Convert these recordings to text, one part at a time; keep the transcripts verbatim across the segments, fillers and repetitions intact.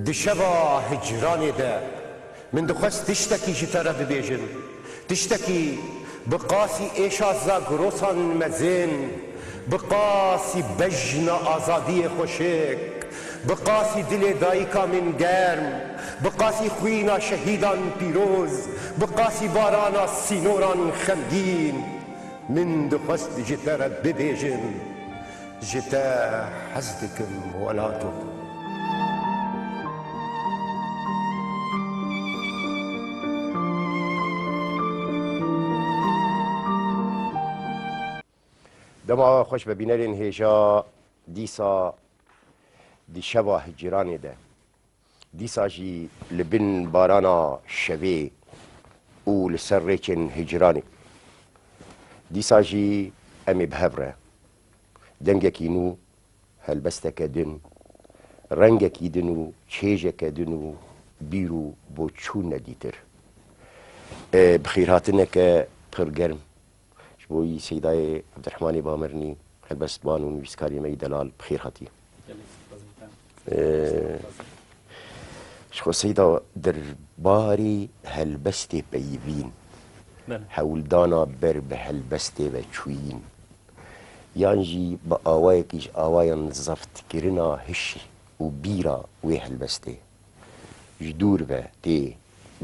Di şeva hicranê de min dixwest tiştekî ji te re bibêjim. Tiştekî bi qasî êşa zagrosan mezin, bi qasî bejna azadiyê xweşik, bi qasî dilê dayika min germ, bi qasî xwîna şehîdan pîroz, bi qasî barana sînoran xemgîn. Min dixwest ji te re bibêjim. Ji te hez dikim welato. Dema xweş be bînerên hêja, dîsa di şeva hicranê de. Dîsa jî li bin barana şevê û li ser rêçên hicranê. Dîsa jî em ê bi hev re. Dengekî nû, helbesteke din, rengekî din û çêjeke din û bîr û boçûn nedîtir. E, bi xêrhatineke pir germ. Ji bo wî Seydayê Evdirehmanê Bamirnî, helbestvan û nivîskarê me yî delal bi xêr hatî. Gelek spas dikim. Ee, ji xwe Seyda derbarê helbestê peyivîn, Belê. Hewldana ber bi helbestê ve çûyîn, yan jî bi awayekî ji awayan zeftkirina hişê û bîra wê helbestê. Ji dûr ve tê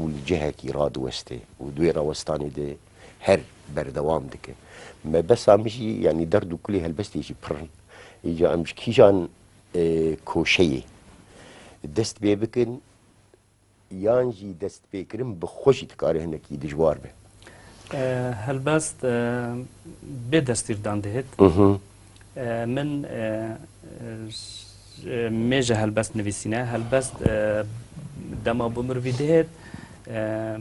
û li cihekî radiweste û di wê rawestanê de her berdewam dike. Mebesta min jî, yanî derd û kulê helbestê jî pir in. Îca em ji kîjan, e, koşeyê dest pê bikin, yan jî destpêkirin bi xwe jî dikare hinekî dijwar be. E, helbest, e, bê destîrdan dihêt. Mhm. E, min, e, e, j-, e, mêje helbest nivîsîne. Helbest, e, dema bi mirovî dihêt, e,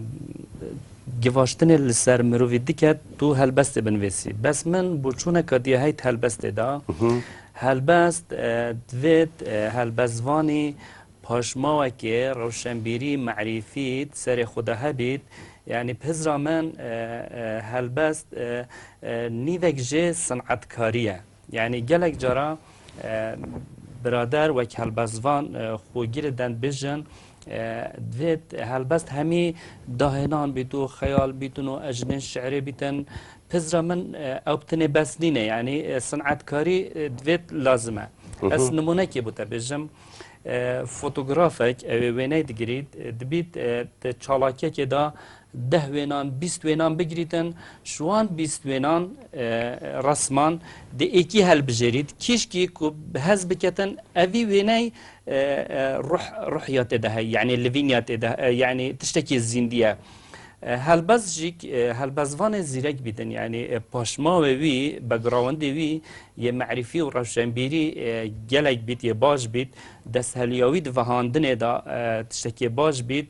givaştinê li ser mirovî diket, tu helbestê binivîsî. Bes min boçûneka diyeheyt helbestê da. Mhm. Helbest, e, divêt, e, helbestvanî paşmawekê rewşenbîrî, merîfî di serê xwe de hebît. Yanî bi hizra min, e, e, helbest, e, e, nîvek jê sinetkarî ye. Yanî gelek cara, e, birader wek helbestvan, e, xwe girêdayîn dibêjin, e, divêt helbest hemî dahênan bît û xeyal bîtin û ejnên şi'rê bîtin. Bi hizra min, e, ew bi tenê bes nîne. Yanî, e, sinetkarî, e, divêt lazim e. Ez Mhm. nimûnekê bo te bêjim. E, fotografek, ew ê wêney digirît, e, dibît, e, di çalakiyekê de deh wênan, bîst wênan bigirîtin, ji wan bîst wênan, e, resman di êkî helbijêrît, kîşkî ku bi hez biketin, evî wêney, e, e, ruh, ruhiya tê de heye, yanî livîniya tê de, e, yanî tiştekî zîndî ye. E, helbest jî, e, helbestvanê zîrek bîtin, yanî, e, paşmawê wî, backgroundê wî yê merîfî û rewşenbîrî, e, gelek bît, yê baş bît, destheliya wî di vehandinê de, e, tiştekê baş bît.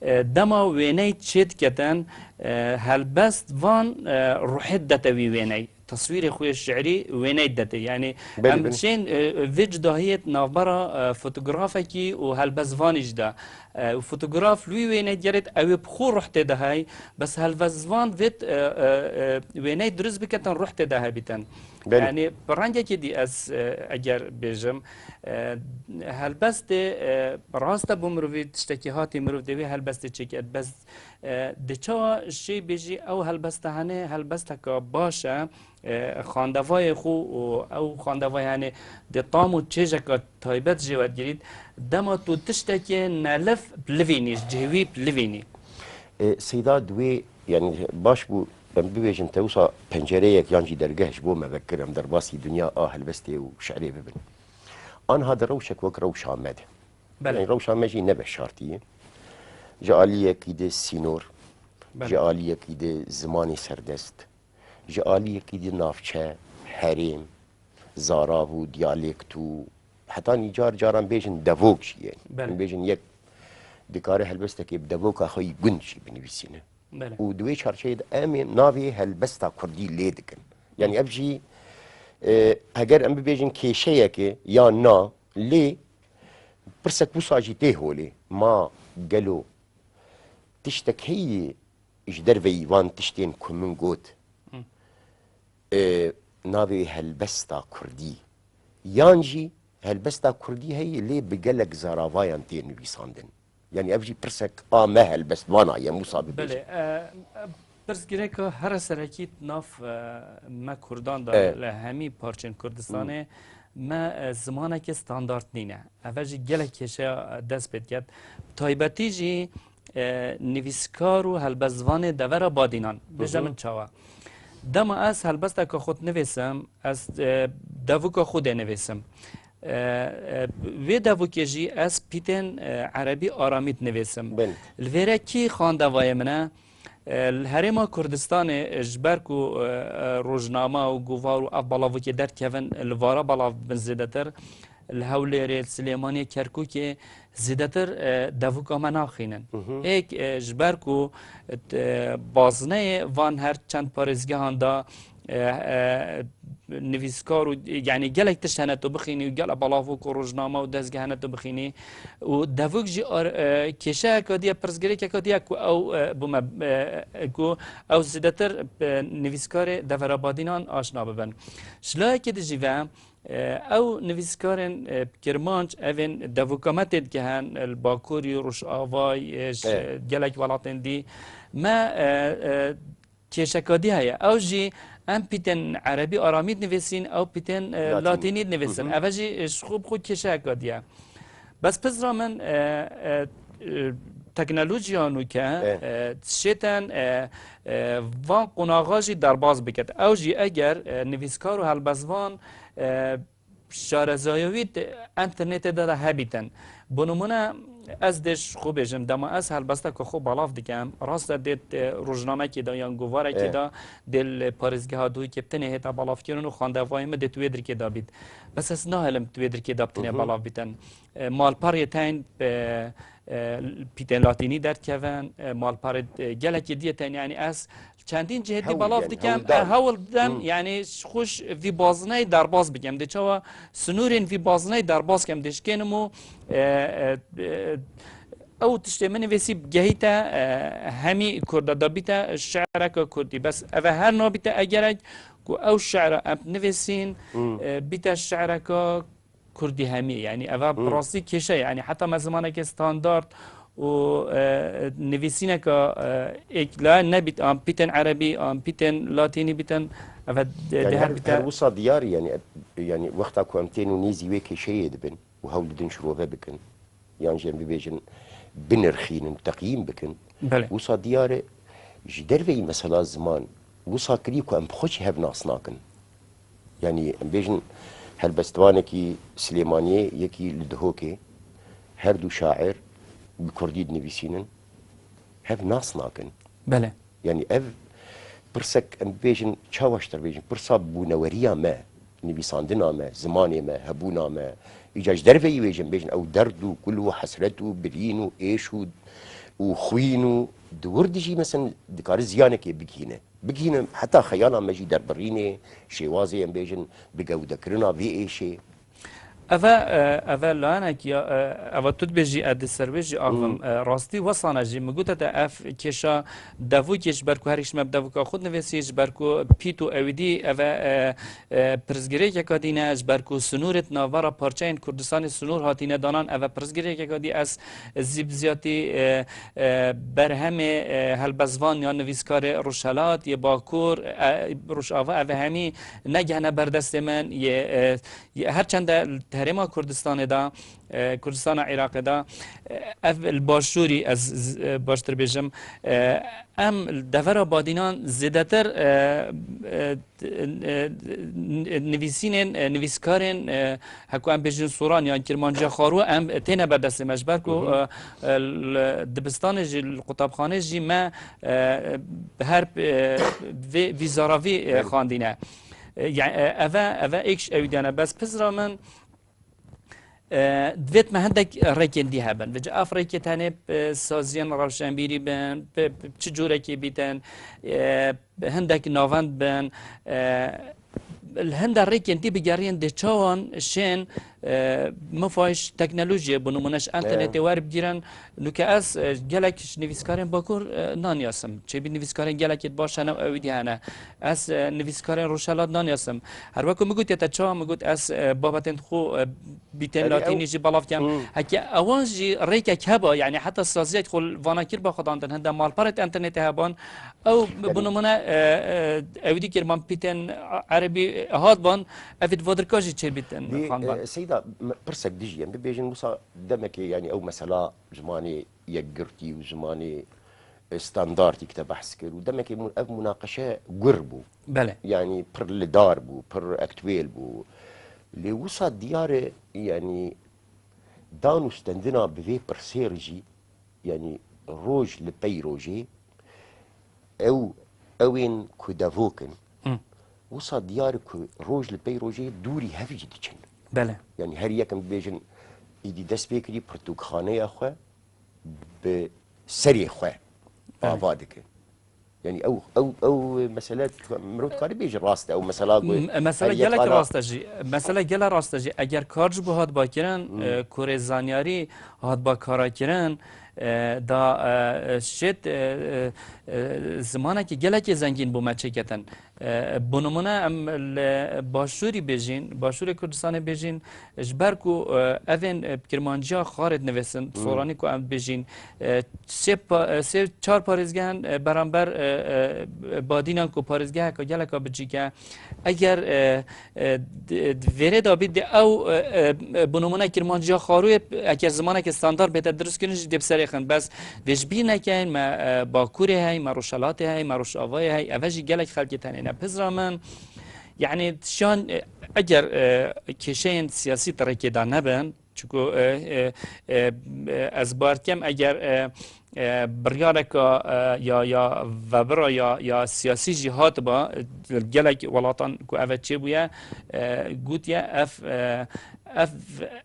E, dema wêney çê diketin, e, helbestvan, e, ruhê didete wî wêney. Teswîrê xwe yê şi'rî wêney didete. Yanî Belê, em belê. Çên, e, vê cudahiyê di navbera, e, fotografekî û helbestvanî jî de. E, û fotograf li wî wêney digerêt, ew ê bi xwe ruh tê de hey, bes helbestvan vêt, e, e, e, wêney dirust biketin, ruh tê de hebîtin. Belê. Yanî bi rengekê dî ez, e, eger bêjim, e, helbestê, e, rast e bo mirovî tiştekî hatî mirov dê wê helbestê çêket, bes, e, di çawa jê bêjî ew helbesta hene helbesteka baş e, e, xandevayê xwe û ew xandevayê hene dê tam û çêjeka taybet jê werdigirît, dema tu tiştekê nelif bi livînî, ji cihê wî bi livînî. E, Seyda di wê, yanî baş bû, em bibêjin te wisa pencereyek yan jî dergeh ji bo me vekir, em derbasî dinya a helbestê û şi'rê bibin. Anha di rewşek wek rewşa me de. Belê. Yanî rewşa me jî ne veşartî ye. Ji aliyekî de sînor, Belê. Ji aliyekî de zimanê serdest, ji aliyekî de navçe, herêm, zarav û diyalekt û hetanî car caran bêjin devok jî ye. Belê. Em bêjin yek dikare helbestekê bi devoka xwe yî gund jî binivîsîne. Belê. Û di wê çarçeyê de em ê navê helbesta kurdî lê dikin. Yanî ev jî, e, heger em bibêjin kêşeyeke ya na, lê pirsek wisa jî tê holê. Ma gelo tiştek heye ji derveyî van tiştên ku min got, Hı. e, navê helbesta kurdî, yan jî Helbesta kurdî heye lê bi gelek zaravayan tê nivîsandin. Yanî ev jî pirsek a me helbestvana ye, Mûsa bibêje. Belê, e, e, pirsgirêka here serekî di nav, e, me kurdan de E. li hemî parçên Kurdistanê me, e, zimanekî standart nîne. Eve jî gelek kêşeya, e, dest pê diket. Taybetî jî, e, nivîskar û helbestvanê devera Badînan. Bêje min çawa. Dema ez helbesteka xwe dinivîsim, ez, e, devûka xwe dê nivîsim. E, e, wê devûkê jî ez pîtên, e, erebî aramî dinivîsim. Belê. Li vêre kî xandevayê min e? E, li Herêma Kurdistanê, e, ji ber ku, e, e, rojname û govar û ev balavokê derdikevin, li vara belav bin zêdetir, li Hewlêrê, li Silêmaniyê, Kerkûkê zêdetir, e, devûka me naxînin. Êk, e, ji ber ku, e, bazneyê van her çend parêzgehan de, e, e, nivîskar û, yanî gelek tişt hene tu bixînî û gelek balavok û rojname û dezgeh hene tu bixînî û devûk jî ar-, e, kêşeyeka diye, pirsgirêkeka diye ku ew, e, bû me, e, ku ew zêdetir, e, nivîskarê devera Badînan aşna bibin. Ji layekê di jî ve, e, ew nivîskarên, e, Kirmanc evên devûka me tê digehin, e, li Bakurî, Rojavayê, e, ji gelek welatên dî me, e, e, kêşekadî heye. Ew jî em pîtên erebî aramî dinivîsîn, ew pîtên, e, latînî dinivîsin. Eve jî, e, ji xwe bi xwe kêşeyeka diye. Bes pizra min, e, e, e, teknolojiya nûke, e, şêten, e, e, van qonaxa jî derbas biket. Ew jî eger, e, nivîskar û helbestvan, e, şarezayewî di înternetê de, de hebîtin. Bi nimûne ez dê ji xwe bêjim, dema ez helbesteke xwe belav dikim, rast e dê, e, rojnamekê de yan govarekê de dê li parêzgeha dûyikê bi tenê hêta belavkirin û xwendevayê min dê tu wê dirkê de bît. Bes ez nahelim tu wê dirkê de bi tenê belav bîtin. E, malperê tên, e, e, pîtên latînî derdikevin, e, malperê, e, gelekê diyê tên, yanî ez çendîn cihê dî belav dikem, e, hewl dem, yanî xwe ji vî bazineyê derbas bikem. Dê çawa sinûrên vî bazineyê derbas kem, dê şikênim û, e, e, e, ew tiştê min nivîsî gehîte, e, hemî kurda da bîte şi'reke kurdî. Bes eve her nabîte egerek ku ew şi'ra em nivîsîn, e, bîte şi'reke kurdî hemî, yanî eva bi rastî kêşe ye. Yanî heta me zimaneke standart û, e, nivîsîneka, e, êk la nebît, an pîtên erebî, an pîtên latînî bîtin, eve de, Yanî de her her, bîte. Her wisa diyar e, yanî, yanî wexta ku em tên û nêzî wê kêşeyê dibin û hewl didin şirove bikin, yan jî em bibêjin binirxînin, teqyîm bikin. Belê. Wisa diyar e, ji derveyî mesela ziman, wisa kirî ku em bi xwe jî hev nas nakin. Yanî em bêjin helbestvanekî Silêmaniyê, yekî li Dihokê, her du şair bi kurdî dinivîsînin, hev nas nakin. Belê. Yanî ev pirsek em bêjin, çawa ji te bêjin, pirsa bûneweriya me, nivîsandina me, zimanê me, hebûna me, îca ji derveyî wê jî em bêjin, ew derd û kul û hesret û birîn û êş û, û xwîn û di wir de jî, mesela, dikare ziyanekê bigihîne. Bigihîne heta xeyala me jî derbirînê, şêwazê em bêjin, bigewdekirina vê êşê. Eve, e, eve layenek ya, e, eve tu dibêjî, e, di ser wê jî axivim. E, rastî wesane jî, min gote te ev kêşa devûkê ji ber ku her hişme bi devûka xwe dinivîsî, ji ber ku pît û ewîdî eve, e, e, pirsgirêkeka dî ne, ji ber ku sinûrê di navbera parçeyên Kurdistanê sinûr hatîne danan, eve pirsgirêkeka dî ez zî bi ziyatî, e, e, berhemê, e, helbestvan ya nivîskarê Rojhelat, yê Bakur, e, Rojava, eve hemî negihene ber destê min, yê, e, yê her çende li herêma Kurdistanê de, e, Kurdistana Iraqê de, e, ev li başûrî ez, z-, e, baştir bêjim, e, em li devera Badînan zêdetir, e, e, e, nivîsînên, e, nivîskarên, e, heko em bêjin soran yan kirmanciya xwarû em têne ber destê me. Ji ber ku, e, e, li dibistanê jî, li qutabxanê jî me, e, her, e, vê, vî zaravî, e, xandîne. E, ya, e, eve, eve êk ji ewîdiyane. Bes pizra min, e, divêt me hindek rêkên dî hebin. Vêca ev rêkê tenê, e, saziyên rewşenbîrî bin, bi, bi çi cûrekê bîtin, e, hindek navend bin, e, li hinde rêkên dî bigeriyên dê çawan şên, E, mifayş teknolojiyê, bi nimûne ji internetê werbigîrin. Nuke ez, e, gelek ji nivîskarên Bakur, e, naniyasim. Çêbî nivîskarên gelekê baş hene û ewî dî hene. Ez, e, nivîskarên Rojhelat naniyasim. Her wekî min gotiye te çawa min got ez, e, babetên xwe, e, bîtên latînî jî belav kem. Heke ewan jî rêkek heba, yanî heta saziyek xwe li vana kir ba xwe dandin. Hinde malperêt internetê heban. Ew, bi nimûne, e, e, ewî dî kirman pîtên erebî, e, hatban, evî di vodirka jî çêbîtin xandan. E, Seyda, me-, pirsek dijî em bibêjin, wisa demekê, yanî ew mesela zimanê yekgirtî û zimanê, e, standartî ki te behs kir û demekê mu-, ev munaqeşe gur bû. Belê. Yanî pir lidar bû, pir aktuêl bû. Lê wisa diyar e, yanî dan û stendina bi vê pirsê re jî, yanî roj li pey rojê, ew, ewên ku devok in, Hı. wisa diyar e ku roj li pey rojê dûrî hev jî diçin. Belê. Yanî her yekim bibêjin, îdî dest pê kirî pirtûkxaneya xwe bi serê xwe Belê. ava dike. Yanî ew, ew, ew mesele mirov dikarî bêje rast e. Ew mesela ku M-, mesele her yek gelek ana rast e jî. Mesele gelek rast e jî. Eger kar ji bo hat bakirin, Hmm. e, kurê zanyarî hat ba kara kirin, e, da, e, şêt, e, e, e, zimanekî gelekî zengîn bo me çêketin. E, bo nimûne em li Başûrî bêjîn, Başûrê Kurdistanê bêjîn, ji ber ku, e, evên, e, kirmanciya xwarê dinivîsin, Hmm. soranî ku em dibêjîn, e, sê pa-, e, sê çar parêzgehan, e, beramber, e, e, badînan ku parêzgeheka geleka biçîk e, eger, e, e, di, di vêrê de bî, di ew, e, e, bi nimûne kirmanciya xarûyê, eger zimaneke standard bête dirust kirin jî dê bi serê xin. Bes vê ji bîr nekeyin, me, e, Bakurê hey, me Rojhelatê hey, me Rojavayê hey, eve jî gelek xelkê tenê ne. Pizra min, yanî şan, e, eger, e, kêşeyên siyasî di rêkê de nebin, Çunku, e, e, e, e, ez bawer dikim, eger, e, e, biryareka, e, ya, ya vebira ya, ya siyasî jî hatiba, e, gelek welatan ku eve çêbûye, e, gotiye, ev, e, ev,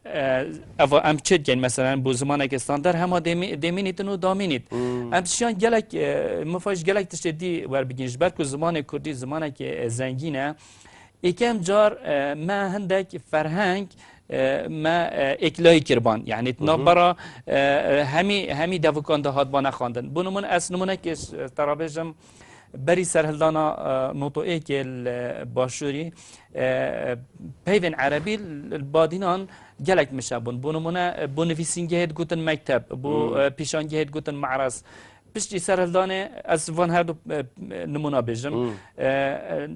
e, eva em çi dikin, meselen, bo zimaneke standard hema demî-, demînîtin û damînît. Hmm. Em şiyan gelek, e, mifa ji gelek tiştê dî werbigîn, ji ber ku zimanê kurdî zimaneke, e, zengîn e, Êkem car, e, me hindek ferheng, e, me, e, êklayî kirban. Yanî Hı hı. navbera, e, e, hemî, hemî devikan de hatbane xwendin. Bo nimûne ez nimûnekê, e, te re bêjim, berî serhildana, e, noto êkê li Başûrî, e, peyvên erebî li badînan gelek mişe bûn. Bo nimûne, e, bo nivîsîngehê digotin mekteb, bo, Hmm. e, pîşangehê digotin me'rez. Piştî serhildanê ez van her du, e, nimûna bêjim. Hmm. E, e,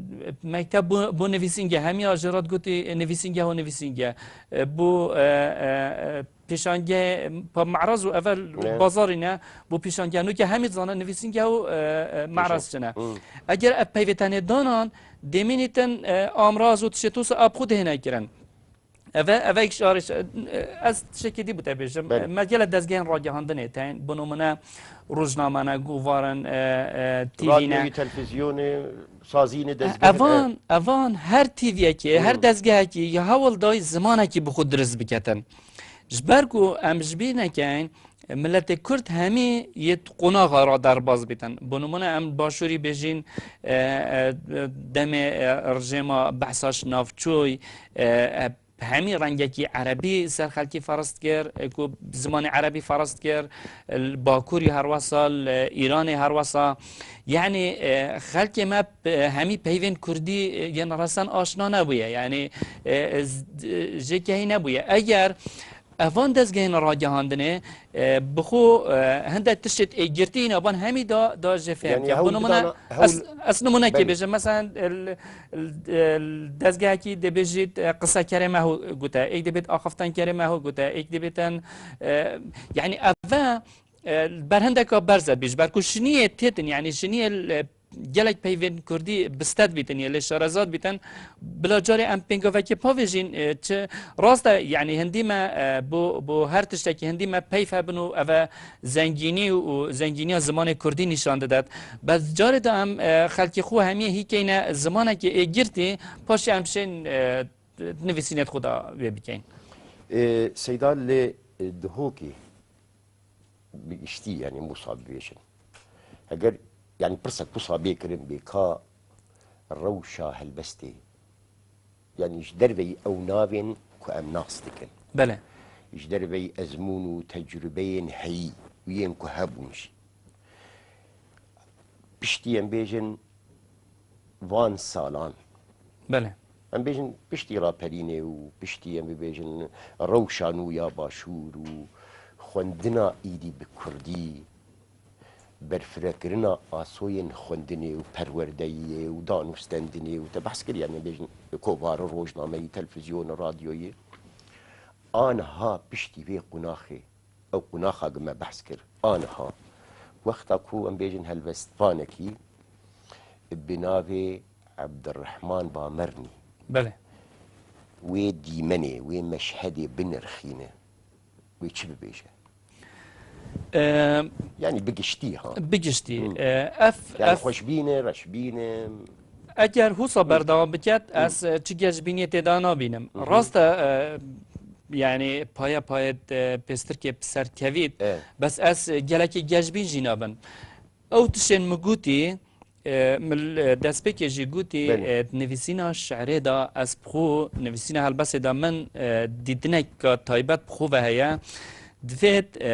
mekteb bû, bû nivîsînge, hemiya jê re digotî nivîsînge û nivîsînge. E, bû, e, e, e, pêşange pa me'rez û evel Ne. bazarî ne, bû pêşange. Nûke hemî dizane nivîsînge û, e, e, me'rez çi ne. Hmm. Eger ev peyvê tenê danan, demînî tin, e, amraz û tiştê tosa ab xwe dihêne kirin. Eve, eve ek şarê, ez tiştekî dî bi te bêjim. Belê. Me gelek dezgehên ragihandinê tên, bi nimûne rojname ne, govar in, e, e, T V ne. Radyoyê, televîzyonê, sazînê, E, dezgehên, evan, e. evan her T V'yekê, her Hmm. dezgehekî ya hewl dayî zimanekî bi xwe dirist biketin. Ji ber ku em ji bîr nekeyin, miletê Kurd hemî yê qonaxa re derbaz bîtin. Bi nimûne em Başûrî bêjîn, e, e, demê, e, rejêma behsa ji navçoy, e, e, hemî rengekî erebî ser xelkî ferz dikir, e, ku zimanê erebî ferz dikir, e, li Bakurî herwesa, li Îranê herwesa. Yanî, e, xelkê me, e, hemî peyvên kurdî, e, yên resen aşna nebûye. Yanî, e, e, z-, e, jê kehî nebûye. Eger evan dezgehên ragihandinê, e, bi xwe, e, hindek tiştê êgirtî îna ban hemî da, da jê fêm Yanî ke. hewl Bo nimûne, bidana, ez, hewl ez nimûnekê Belê. bêjim. Mesela, el, el, el, dezgehekî dibêjît, e, qisekerê me hû gote, êk dibêt axiftenkerê me hû gote, êk dibêtin, e, yanî eve, e, ber hindeka berze bî, ji ber ku şiniyê têtin, yanî şiniyê, e, gelek peyvên kurdî bisted bîtin, yê lê şarezat bîtin, bila carê em pêngavekê pavêjîn, e, çi rast e, yanî hindî me, e, bo, bo her tiştekî hindî me peyv hebin û eve zengînî û zengîniya zimanê kurdî nîşan didet. Bes carê de em, e, xelkê xwe hemiyê hîkeyne zimanekê êgirtî, paşê em şên, e, nivîsînê xwe de wê bikeyn. E, Seyda, lê, e, Dihokê bi giştî, yanî wisa bibêjin. Eger, yanî pirsek wisa bê kirin bê ka rewşa helbestê yanî ji derveyî ew navên ku em nas dikin. Belê. Ji derveyî ezmûn û tecrubeyên heyî û yên ku hebûn jî. Piştî em bêjin van salan. Belê. Em bêjin piştî raperînê û piştî em bibêjin rewşa nû ya Başûr û xwendina êdî bi kurdî, berfirekirina asoyên xwendinê û perwerdeyiyê û danûstendinê û te behs kiriye, em bêjin kovara rojnameyî, televîzyonê, radyoyê. Aniha piştî vê qunaxê, ew qunaxa ku me behs kir, aniha wexta ku em bêjin helbestvanekî bi navê Ebdirrehman Bamernî Belê. wê dîmenê, wê meşhedê binirxîne, wê çi bibêje? Ee, Yanî bi giştî ha. Bi giştî. Hmm. Ee, ev, Yani ev xweşbîn e, reşbîn e. Eger husa berdewam biket, ez, e, çi geşbîniyê tê de nabînim. Hı hı. Rast e, e, yani paye paye, e, pêstirkê bi ser kevît. Evet. Bes ez, e, gelekî geşbîn jî nabin. Ew tişên min gotî, e, min, e, destpêkê jî gotî, Belê. e, nivîsîna şi'rê de ez bi xwe, nivîsîna helbestê de min, e, dîtineka taybet bi xwe ve heye. Divêt, e,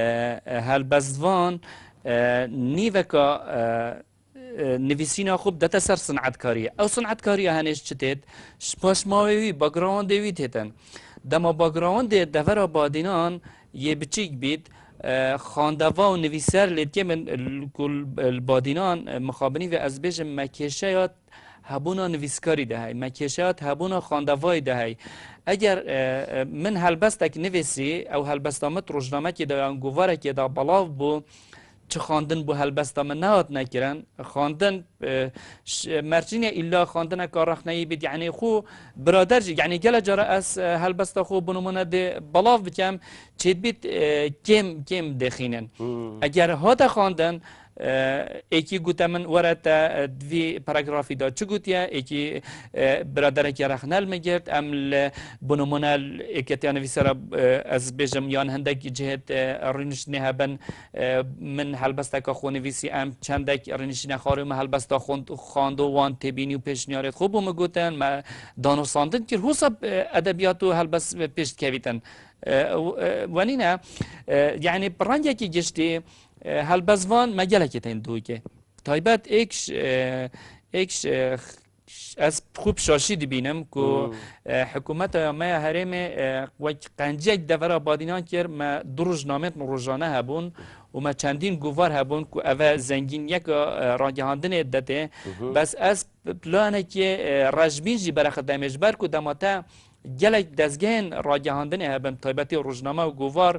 e, helbestvan, e, nîveka, e, e, nivîsîna xwe bidete ser sinetkariyê. Ew sinetkariya henê ji çi têt? Ji paşmawê wî, backgroundê wî têtin. Dema backgroundê devera badînan yê biçîk bît, e, xandeva û nivîser lê dikê min l-, ku l-, li badînan, e, mixabinî ve ez bêjim me kêşeya hebûna nivîskarî de hey, me kêşeya hebûna xandevayî de hey. Eger, e, e, min helbestek nivîsî, ew helbesta min rojnamekê de yan govarekê de belav bû, çi xwendin bû helbesta min nehatine kirin. Xwendin, e, ş-, mercîne îlla xwendineka rexneyî bît, yanî xwe birader jî, yanî gele cara ez, e, helbesta xwe bi nimûne dê belav bikem, çêdibît, e, kêm, kêm dêxînin. Hmm. Eger hate xwendin, e, êkî gote min, were te, e, di vî paragrafî de çi gotiye, êkî, e, biraderekî rexne li min girt, em li, bi nimûne li êketiya nivîsara, e, ez bêjim, yan hindek cihêt, e, rûniştinê hebin, e, min helbesteka xwe nivîsî, em çendek rûniştîne xwarê me helbesta xwe xwando, wan têbînî û pêşniyarêt xwe bo min gotin, me danûstandin kir, husa, e, edebiyat û helbest pêş dikevîtin. E, w-, e, wenîne, e, yanî bi rengekî giştî, e, helbestvan me gelekî tên dûkê. Taybet êk ş-, e, êk ş-, e, ş-, ez xwe bi şaşî dibînim ku, Hmm. e, hikûmeta me ya herêmê, e, wek qenciyek devera badînan kir, me du rojnamêt min rojane hebûn û me çendîn govar hebûn ku eve zengîniyeka, e, ragihandinê de tê. Mhm. Bes ez planekê, e, rejbîn jî bereqe demê ji ber ku dema te gelek dezgehên ragihandinê hebin, taybetî rojname û govar,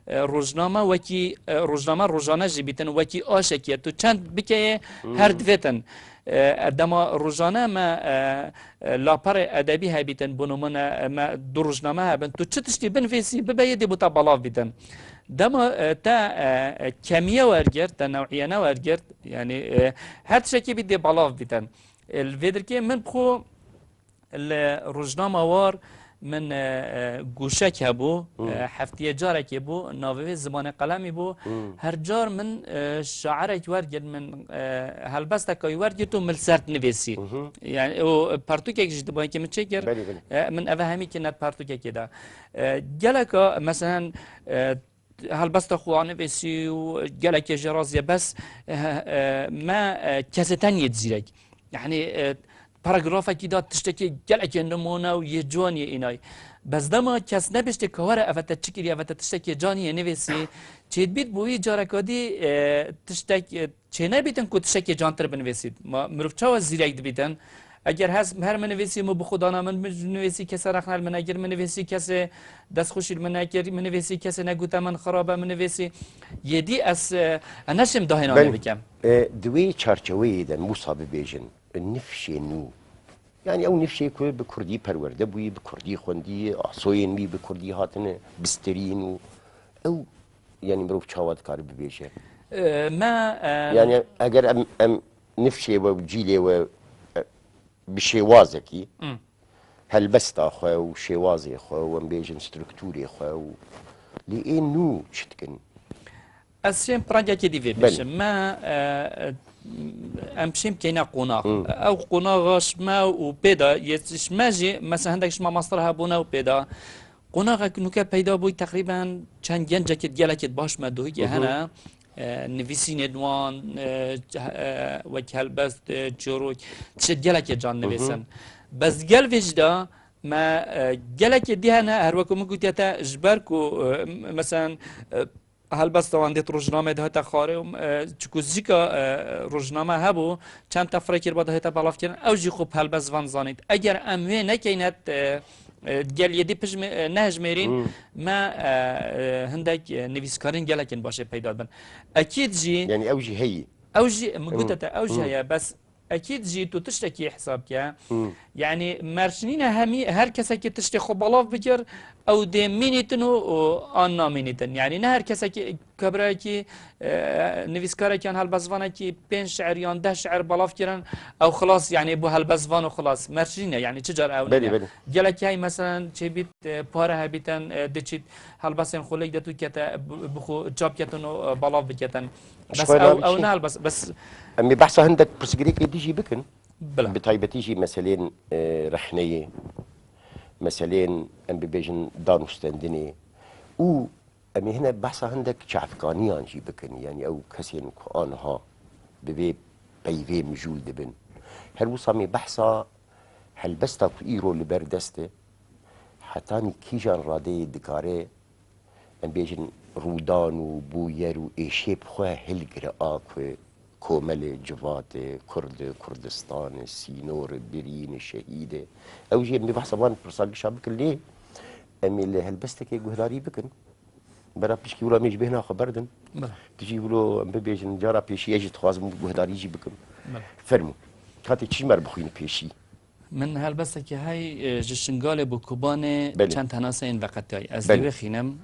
e, rojname wekî, e, rojname rojane jî bîtin, wekî aşekî ye. Tu çend bikeyê, Hmm. her divêtin. E, dema rojane me, e, e, laperê edebî hebîtin, bo nimûne, e, me du rojname hebin. Tu çi tiştî binivîsî, bibe yê dê bo te belav bîtin. Dema, e, te, e, e, kemiye wergirt, te newiyene wergirt, yanî, e, her tiştekî bî dê belav bîtin. E, li vê dirkê min bi xwe li rojnama war min, e, e, goşek hebû, Hmm. e, heftiyê carekê bû, navê wê Zimanê Qelemî bû. Hmm. Her car min, e, şairek wergirt, min, e, helbesteka wî wergirt û min li ser dinivîsî. Mhm. Yani o pertûkek jî di bankê min çêkir. Belê, belê. E, min eve hemî kir net pertûkekê de. E, geleka, meselen, e, helbesta xwe anivêsî û gelekê jê razî ye, bes, eh, eh, me, eh, kesê tenê dizîrek. Yani, eh, paragrafekî de tiştekê gelekê nimûne û yê ciwanî yê înay. Bes dema kes nebêjtê ka were eve te çi kiriye, eve te tiştekê canî yê nivêsî, çêdibît bo wî careka dî, eh, tiştek, eh, çênebîtin ku tiştekê cantir binivîsît. Ma mirov çawa zîrek dibîtin? Eger hez, her min nivîsî min bi xwe dana min, min nivîsî kesê rexne li min nekir, min nivîsî kesê destxweşî li min nekir, min nivîsî kesê negote min xirab e, min nivîsî yêdî ez, e, ez neşêm dahênanê Belê. bikem. E, di wê çarçeweyê de Mûsa bibêjin, nifşê nû. Yani ew nifşê ku bi kurdî perwerde bûyî, bi kurdî xwendî, asoyên wî bi kurdî hatine bistirîn û ew, yani mirov çawa dikare bibêje? E, me, e, Yani eger em, em nifşê we û cîlê we, e, bi şêwazekî, Hmm. helbesta xwe û şêwazê xwe û em bêjin strukturê xwe û lê ê nû çi dikin? Ez şêm rengekê dî vê Belê. bêjim. Me, e, em şêm keyne qonax. Hmm. Ew qonaxa ji me û pê de, yê ji me jî, mesela hindek ji me master hebûne û pê de. Qonaxek nûke peyda bûy, teqrîben çend gencekê gelekê baş me dohîkê Hı hı. hene. E, nivîsînên wan, e, e, wek helbest, e, çîrok, tişt gelekê can Hı hı. nivîsin. Bes gel vê jî de me, e, gelekê dî hene, her wekû min gotiye te, ji ber ku, e, m-, mesela, e, helbesta wan dê di rojnameyê de hate xwarê û, e, çiku zîka, e, rojname hebû, çend tefrekê ba de hate belavkirin, ew jî xwe bi helbest van zanît. Eger em wê nekeyne, e, e, gel yê dî pijmê-, e, nehejmêrîn, Hmm. me, e, e, hindek, e, nivîskarên gelekên başê peyda dibin. Ekîd jî Yani ew jî heyî. Ew jî, min Hmm. gote te, ew jî Hmm. heye, bes ekîd jî tu tiştekî hesab ke. Hmm. Yani merç nîne hemî, her kesekî tiştê xwe belav bikir, ew dê mînîtin û, û an namînîtin. Yani ne her kesekî, kebirayekî, e, nivîskarekî yan helbestvanekî pênc şiir yan deh şiir belav kirin, ew xilas, yani bû helbestvan û xilas. Merç nîne, yani çi car ew Belê, nîne. belê. Gelekî hey, meselen, çêbît, e, pare hebîtin, e, diçît helbestên xwe lêk de tu kete, bi, bi xwe çap ketin û, e, belav biketin. Bes Şixwe ew, nabî ew çi? ne helbest, bes Em ê behsa hindek pirsgirêkê dî jî bikin. Bila. Bi taybetî jî meselên, e, rehneyê, meselên, em bibêjin, danûstendinê û em ê hine behsa hindek çavkaniyan jî bikin. Yani ew kesên ku aniha bi vê peyvê mijûl dibin. Her wisa em ê behsa helbesta ku îro li ber dest e, hetanî kîjan radeyê dikare, em bêjin, rûdan û bûyer û êşê bi xwe hilgire a ku komelê, civatê, Kurd e, Kurdistan e, sînor e, birîn e, şehîd e. Ew jî em ê behsa van pirsa gişa bikin, lê em ê li helbestekê guhdarî bikin. Bera pişkî wila em ê ji bêhna xwe berdin. Bela. Tu jî wilo em bibêjin, cara pêşî ez jî dixwazim guhdarî jî bikim. Bela. Fermû. Katê çi ji me re bixwîne pêşî? Min helbestekî hey, e, ji Şingalê bo Kobanê Belê. çend henaseyên veqetiyayî. Ez Belê. dê wê xînim.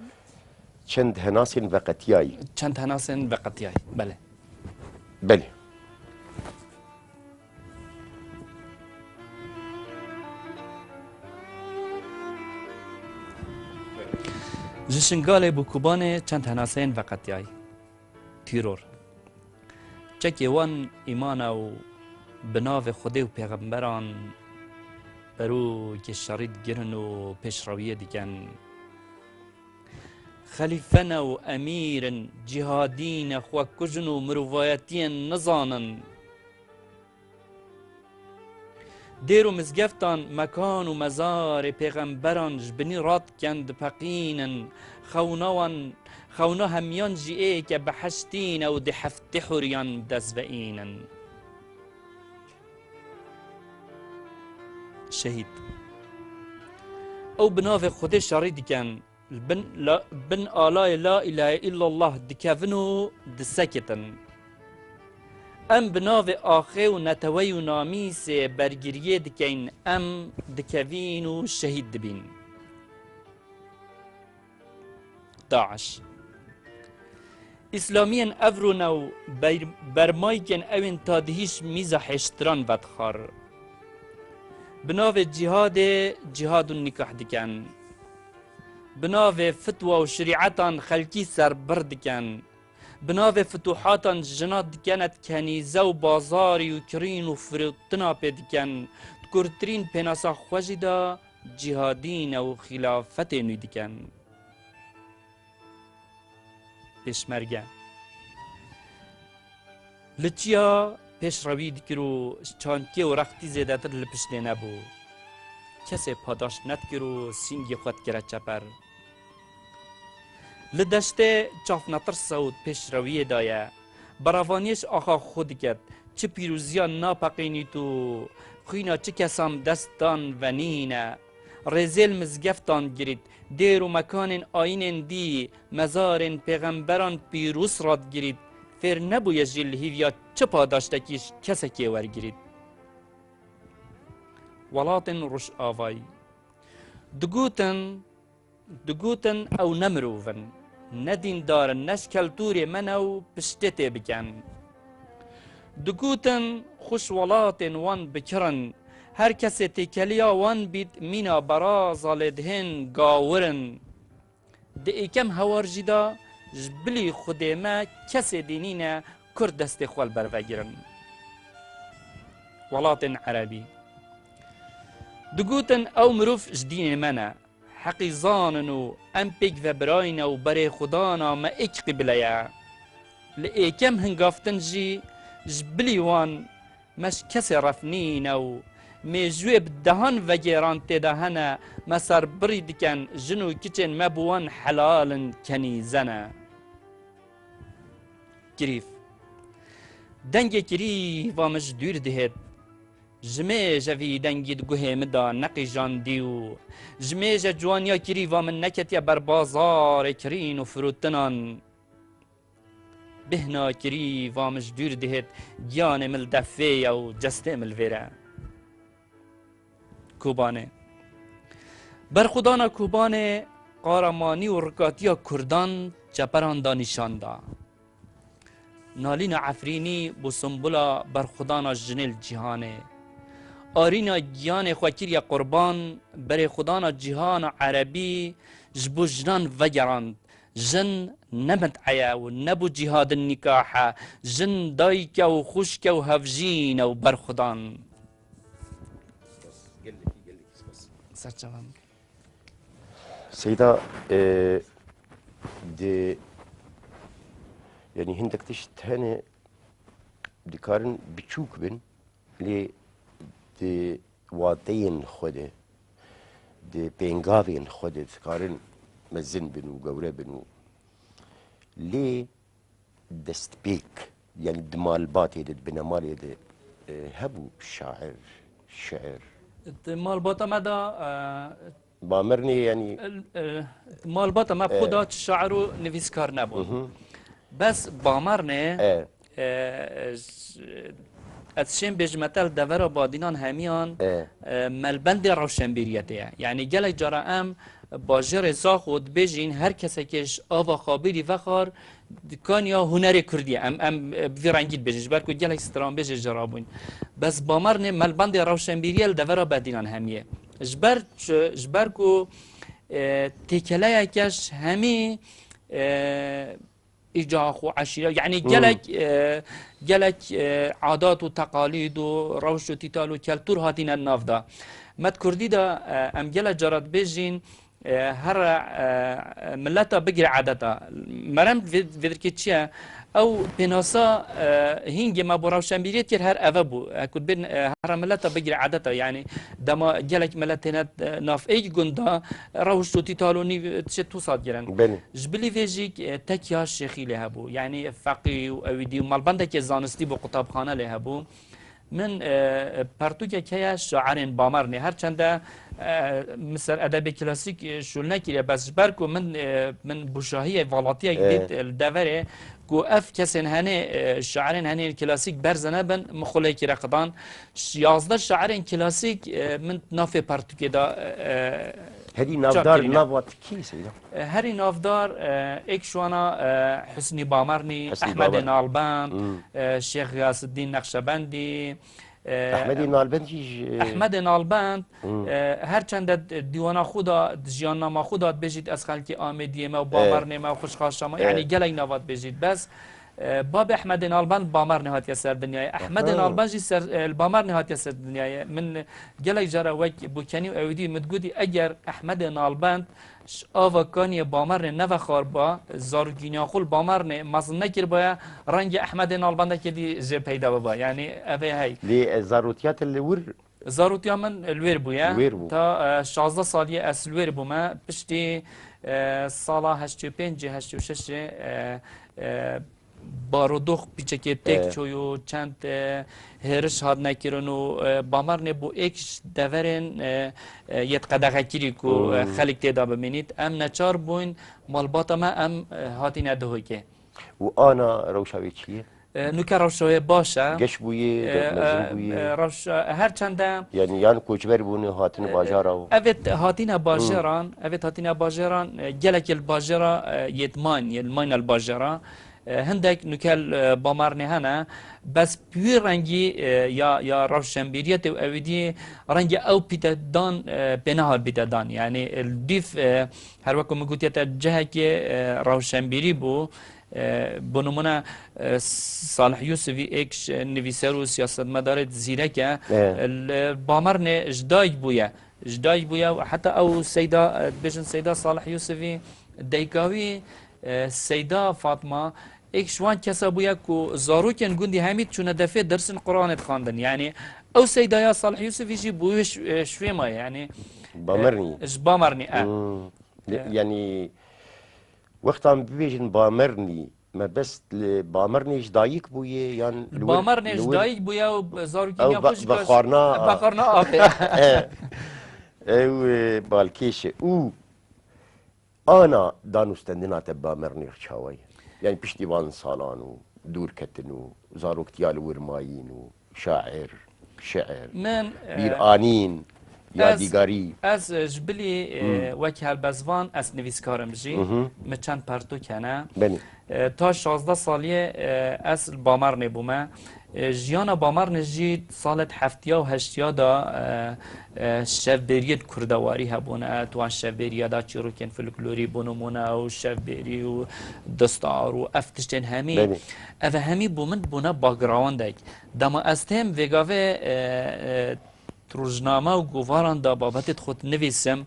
Çend henasên veqetiyayî. Çend henasên veqetiyayî, belê. Belê. Ji Şingalê bo Kobanê çend henaseyên veqetiyayî. Tîror. Çekê wan îman e û bi navê Xwedê û pêxemberan berokê şerî digirin û pêşrewiyê dikin. Xelîfe ne û emîr in, cîhadî ne, xwe kujin û mirovayetiyên nizanin. Dêr û mizgeftan, mekan û mezarê pêxemberan ji binî radikin, dipeqînin. Xewna wan, xewna hemiyan jî êk e, beheştî ne û dê heftê huriyan dest ve înin. Şehîd. Ew bi navê Xwedê şerî dikin. Li bin la, bin alayê La îlahe îllallah dikevin û disekitin. Em bi navê axê û neteweyî û namîsê bergiriyê dikeyn, em dikevîn û şehîd dibîn. DAIŞ. Îslamiyên evro ne û ber-, bermaykên ewên tadihî ji mîza hêştiran vedixwar. Bi navê cîhadê cîhad û nîkah dikin. Bi navê fitwa û şerîetan xelkî serbir dikin. Bi navê fituhatan jina dikene kenîze û bazarî û kirîn û firotina pê dikin. Di kurtirîn pênasa xwe jî de cîhadî ne û xîlafetê nû dikin. Pêşmerge. Li çiya pêşrewî dikir û çankê û rextî zêdetir li piştê nebû. Kesê padaş nedikir û sîngê xwe dikire çeper. Li deştê çav netirse û pêşrewiyê de ye. Berevaniyê ji axa xwe diket. Çi pîroziya napeqînît û xwîna çi kesan bi dest dan venîne. Rêzê li mizgeftan girît, dêr û mekanên ayînên dî, mezarên pêxemberan pîroz radigirît, fêr nebûye jî li hîviya çi padaştekî ji kesekê wergirît. Welatên Rojavayî. Digotin, digotin ew ne mirov in, ne dîndar in, ne ji keltûrê me ne û piştê tê bikin. Digotin xwe ji welatên wan bikirin, her kesê têkeliya wan bît mîna beraza lê dihên gawir in. Di êkem hewar jî de ji bilî Xwedê me kesê dî nîne Kurd destê xwe li ber vegirin. Welatên Erebî digotin, ew mirov ji dînê me ne. Heqî zanin û em pêk ve birayî ne û berê Xwedana me êk qîble ye. Li êkem hingavtin jî ji bilî wan me ji kesê ref nîne û mêjûyê bi dehan vegêran tê de hene, me serbirî dikin, jin û kiçên me bi wan helal in, kenîze ne. Kirîv. Dengê kirîva min ji dûr dihêt. Ji mêje vî dengî di guhê min de neqîjandî û ji mêje ciwaniya kirîva min neketiye ber bazarê kirîn û firotinan. Bêhna kirîva min ji dûr dihêt, giyanê min li defê ye û cestê min li vêr e. Kobanê. Berxwedana Kobanê qaramanî û rikatiya Kurdan çeperan da nîşan da. Nalîna Efrînî bû simbula berxwedana jinê li cîhanê. Arîna giyanê xwe kiriye qurban, berê xwedana cîhana erebî ji bo jinan vegerand. Jin ne mit'e ye û ne bo cîhadin nîkah e. Jin dayik e û xwişk e û hevjîn e û berxwedan. Spas, gelekî, gelekî spas. Serçavan. Seyda, e, di, yanî hindek tişt hene dikarin biçûk bin, lê di wateyên xwe de, di pêngavên xwe de dikarin mezin bin û gewre bin û lê destpêk, yanî di malbatê de, di binemalê de, e, hebû şair, şiir? Di malbata me de, e, Bamirnê, yanî, e, e, malbata me bi xwe de çi şair û nivîskar nebûn. Bes Bamirnê, e, e, ez şêm bêjime te li devera Badînan hemiyan, e, e, melbendê rewşenbîriyetê ye. Yanî gelek cara em bajêrê Zaxo dibêjin, her kesekê ji ava Xabîrî vexar, kaniya hunerê kurdî ye. Em, em, e, bi vî rengî dibêjin, ji ber ku gelek stranbêjê ji rabûn. Bes Bamirnê melbendê rewşenbîriyê li devera Badînan hemiyê. Ji ber çi? Ji ber ku, e, têkeleyeke ji hemî, e, îcax û eşîre, yanî gelek, e, gelek, e, adat û teqalîd û rewş û tîtal û keltûr hatine nav de. Me di kurdî de, e, em gelek cara dibêjin, e, here, e, mileta bigire edeta. Merem vê, vê dirkê çi ye? Ew pênasa, e, hîngê me bo rewşenbîriyê dikir her eve bû. E, ku dibên, e, here mileta bigire edeta. Yanî dema gelek milet têne, e, nav êk gunda, rewş û tîtal û nîv tiştê wisa digirin. Belê. Ji bilî vê jî, e, tekiya şêxî lê hebû. Yanî feqî û ewîdî û malbendekê zanistî bû, qutabxane lê hebû. Min, e, pertûkek heye şairên Bamirnê. Her çende, e, min ser edebê klasîk, e, şûl nekiriye, bes ji ber ku min, e, min bûşahiyê valatiyek dît, e, li deverê ku ev kesên henê, e, şairên henê klasîk berze nebin, min xwe lê kire xidan. Ş-, yazdeh şairên klasîk, e, min navê pertûkê de, e, Herî çap navdar kirîne. Nava te kî, Seyda? E, herî navdar, e, êk ji wana, e, Husnî Bamirnî, Husnî Ehmedê Bamirnî. Nalbend, hmm, e, Şêx Xiyasiddîn Nexşebendî, e, Ehmedê Nalbend jî ji Ehmedê Nalbend, hmm, e, her çende d-, dîwana xwe da, jiyannama xwe da dibêjît, ez xelkê Amêdiyê me û, e, Bamirnê me û xwişka Şama, e, yanî gelek nava dibêjît. Bes, e, babê Ehmedê Nalbend Bamirnê hatiye ser dinyayê. Ehmedê, aha, Nalbend jî ser, e, li Bamirnê hatiye ser dinyayê. Min gelek cara wek Bûkenî û Ewîdî min digotî, eger Ehmedê Nalbend ji ava kaniyê Bamirnê nevexarba, zarokîniya xwe li Bamirnê mezin nekiribaya, rengê Ehmedê Nalbendekê dî jê peyda biba. Yanî ev ê hey. Lê, e, zarotiya te li wir Zarotiya min li wêr bûye. Li wêr bû. Ta, e, şazdeh saliyê ez li wêr bûme. Piştî, e, sala heştê pêncê, heştê şeşê, e, e, barodox pîçekê têk, e, çûyo, çend, e, hêriş hatine kirin û, e, Bamirnê bû êk ji deverên, e, e, yêt qedexekirî ku, e, hmm, xelk tê de bimînît. Em neçar bûyn, malbata me em, e, hatine Duhokê. Û ana rewşa wê çi ye? E, nûke rewşa wê baş e. Geş bûye, e, mezin, e, bûye? E, rewşa, her çende. Yanî yan koçber bûne, hatine, e, bajara û. Evet, hatine, hmm, bajaran, evet, hatine bajaran, e, gelekê li bajara, e, yêt man, yê li mayne li bajara. E, hindek nûke li, e, Bamarnê hene, bes bi wî rengî, e, ya, ya rewşenbîriyetê û ewîdiyê rengê ew pîtedan, e, pê nehat pîtedan. Yanî, e, li dîf, e, her wekû min gotiye te cihekê, e, rewşenbîrî bû. E, bi nimûne, e, Salih Yûsifî êk ji nivîser û siyasetmedarê zîrek e. E. Li Bamarnê ji dayik bûye. Ji dayik bûye û heta ew Seyda, e, dibêjin Seyda Salih Yûsifî, dayika wî, e, Seyda Fatma, êk ji wan kesa bûye ku zarokên gundî hemî çûne defê dersên Quranê dixwandin. Yanî ew Seydaya Salih Yûsifî jî bûye ş-, e, şwê maye. Yanî, e, Bamernî. Ji Bamernî, e. Hmm. E. Yanî, wextan bibêjin Bamernî, me bes li Bamernê ji dayik bûye yan li wir, Bamernê ji dayik bûye û zarokên ya xwe ji vexwarina, vexwarina avê. E, ew, e, balkêş e. Û ana danûstendina te Bamernê çawa ye? Yanî piştî van salan û dûrketin û zaroktiya li wir mayîn û şair, şiir, min, e, bîranîn, ez, yadîgarî. Ez, e, ji bilî, e, hmm, wek helbestvan ez nivîskar im jî. Mhm. Min çend pertûk hene. Belê. E, ta şazdeh saliyê, e, ez li Bamarnê bûme. E, jiyana Bamarnê jî salê heftiya û heştiya de, e, e, şevbêriyên kurdewarî hebûne. Tu wan şevbêriya de çîrokên folklorî bû nimûne û şevbêrî û distar û ev tiştên hemî. Belê. Ev hemî bo min bûne backgroundek. Dema ez têm vêgavê, e, e, rojname û govaran de babetê xwe dinivîsim,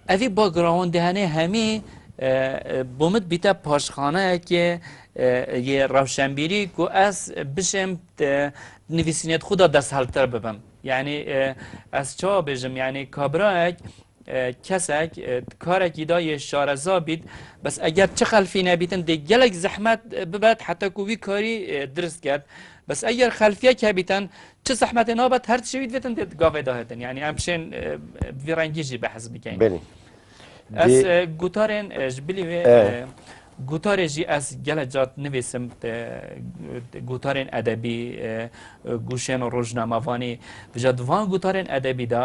evî backgroundê hene hemî, e, e, bo min dibîte paşxaneyekê, e, yê rewşenbîrî ku ez bişêm, e, nivîsînê xwe de destheltir bibim. Yanî, e, ez çawa bêjim, yanî kabirayek, e, kesek, e, karekî da yê şareza bît, bes eger çi xelfî nebîtin, dê gelek zehmet, e, bibet, heta ku wî karî, e, dirist ket. Bes eger xelfiyek hebîtin, çi zehmetê nabet, her tiştê wî divêtin dê gavê da hetin. Yanî em şên, e, vî rengî jî behs bikeyin. Belê. Ez, dê, e, gotarên, e, ji bilî wê, e, e, gotarê jî ez gelek cat nivîsim, e, gotarên edebî, e, e, guşên rojnamevanî. Vêca di van gotarên edebî de,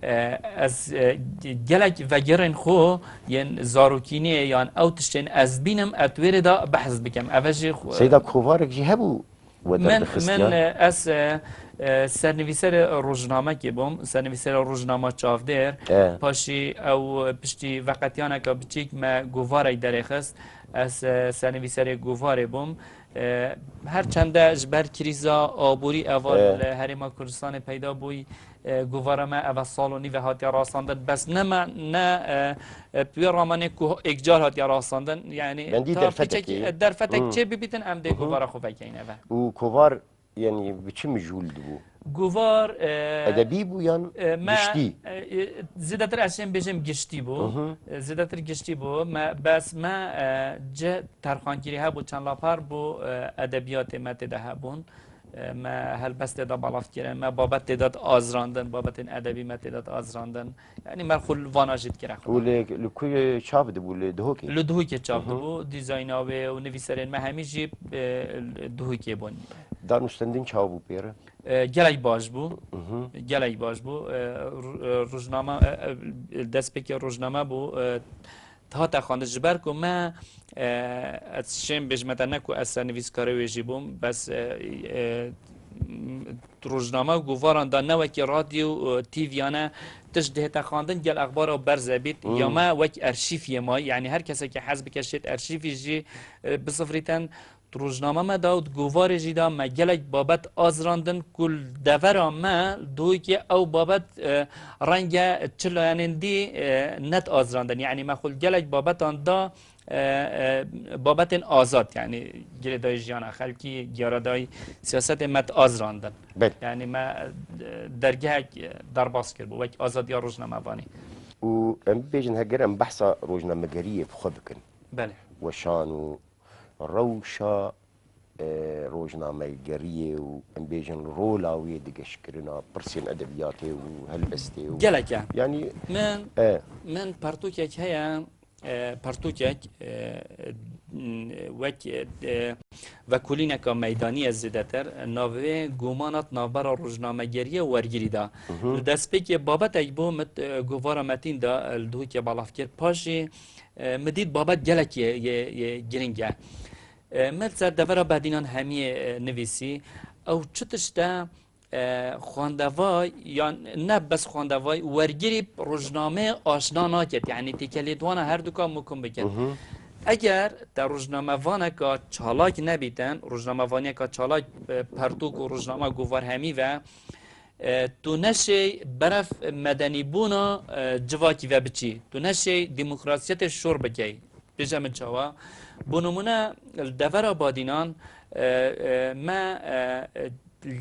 e, ez, e, gelek vegirên xwe yên zarokîniyê yan ew tiştên ez bînim, ez wêrê de behs bikim. Eve jî xwe- Seyda, kovarek jî hebû we min, derdixistiyan? Min, e, ez, e, e, sernivîserê rojnamekê bûm, sernivîserê rojnama Çavdêr. E. Paşî ew piştî veqetiyaneke biçîk me govarek derêxist. Ez, e, sernivîserê govarê bûm. E, her çende ji ber krîza aborî eva, e, li Herêma Kurdistanê peyda bûyî, e, govara me eva sal û nîve hatiye rastandin. Bes ne me, ne, e, e, bi wê ramanê ku êkcar hatiye rastandin. Yanî ta derfetek, piçekî, e, derfetek, hmm, çê bibîtin, em dê, mhm, govara xwe vekeyin eve. Û kovar, yanî bi çi mijûl dibû? Govar, e, edebî bû yan, e, me, giştî? E, e, zêdetir ez şêm bêjim giştî bû. Mhm. E, zêdetir giştî bû. Me, bes me, e, cih terxankirî hebû, çend lapar bû, e, edebiyatê me tê de hebûn. E, me helbestê de belav kirin, me babetê de azrandin, babetên edebî me tê de azrandin. Yanî me xwe li vana jî dikire xwe. Û li, li ku çap dibû, li Duhokê? Li Duhokê çap, mhm, dibû, dîzayna wê û nivîserên me hemî jî, e, Duhokê bûn. Danûstendin çawa bû pê re? E, gelek baş bû. Mhm. Gelek baş bû. E, ru-, e, rojname, e, e, destpêkê rojname bû, e, hate xwendin. Ji ber ku me, e, ez şêm bêjme te, ne ku ez sernivîskarê wê jî bûm, bes, e, e, rojname û govaran da ne wekî radyo û T V'yane tişt dihête xwendin, gel exbara berze bît, hmm, ya me wek erşîf yê may, yanî her kesekî hez bike şêt erşîfî jî, e, bisifrîtin. Di rojname me de û di govarê jî de me gelek babet azirandin ku li devera me Duhokê ew babet, e, renge çi layenên dî, e, net azirandin. Yanî me xwe li gelek babetan da, e, e, babetên azad, yanî girêdayî jiyana xelkî, giyaradayî siyasetê me azirandin. Belê. Yanî me, e, dergehek, e, derbas kiribû wek azadiya rojnamevanî. Û em bibêjin heger em behsa rojnamegeriyê bi xwe bikin. Belê. Weşan û rewşa, e, rojnamegeriyê û em bêjin rola wê di geşkirina pirsên edebiyatê û helbestê û... Gelek e. Yanî, min, e, min pertûkek heye, e, pertûkek, e, wek, e, vekolîneka meydanî ye zêdetir. Navê wê Gomanat navbera rojnamegeriyê û wergirî de. Mhm. Li destpêkê babetek bû, min, e, govara Metîn de, e, li Duhokê belav kir. Paşê, e, min dît babet gelek yê, yê, yê giring e. E, me li ser devera Behdînan Hemiyê, e, nivîsî. Ew çi tişt e, e, xwendevay, yan ne bes xwendevay, wergirî rojnameyê aşna naket. Yanî têkelê di wana her duka mûkim biket. Hı hı. Eger te rojnamevaneka çalak nebîtin, rojnamevaniyeka çalak, e, pertûk û rojnama guvar hemî ve, e, tu neşê berev medenîbûna, e, civakî ve biçî. Tu neşê demokrasiyetê şor bikey. Bêje min çawa? Bo nimûne li devera Badînan, e, e, me, e, e,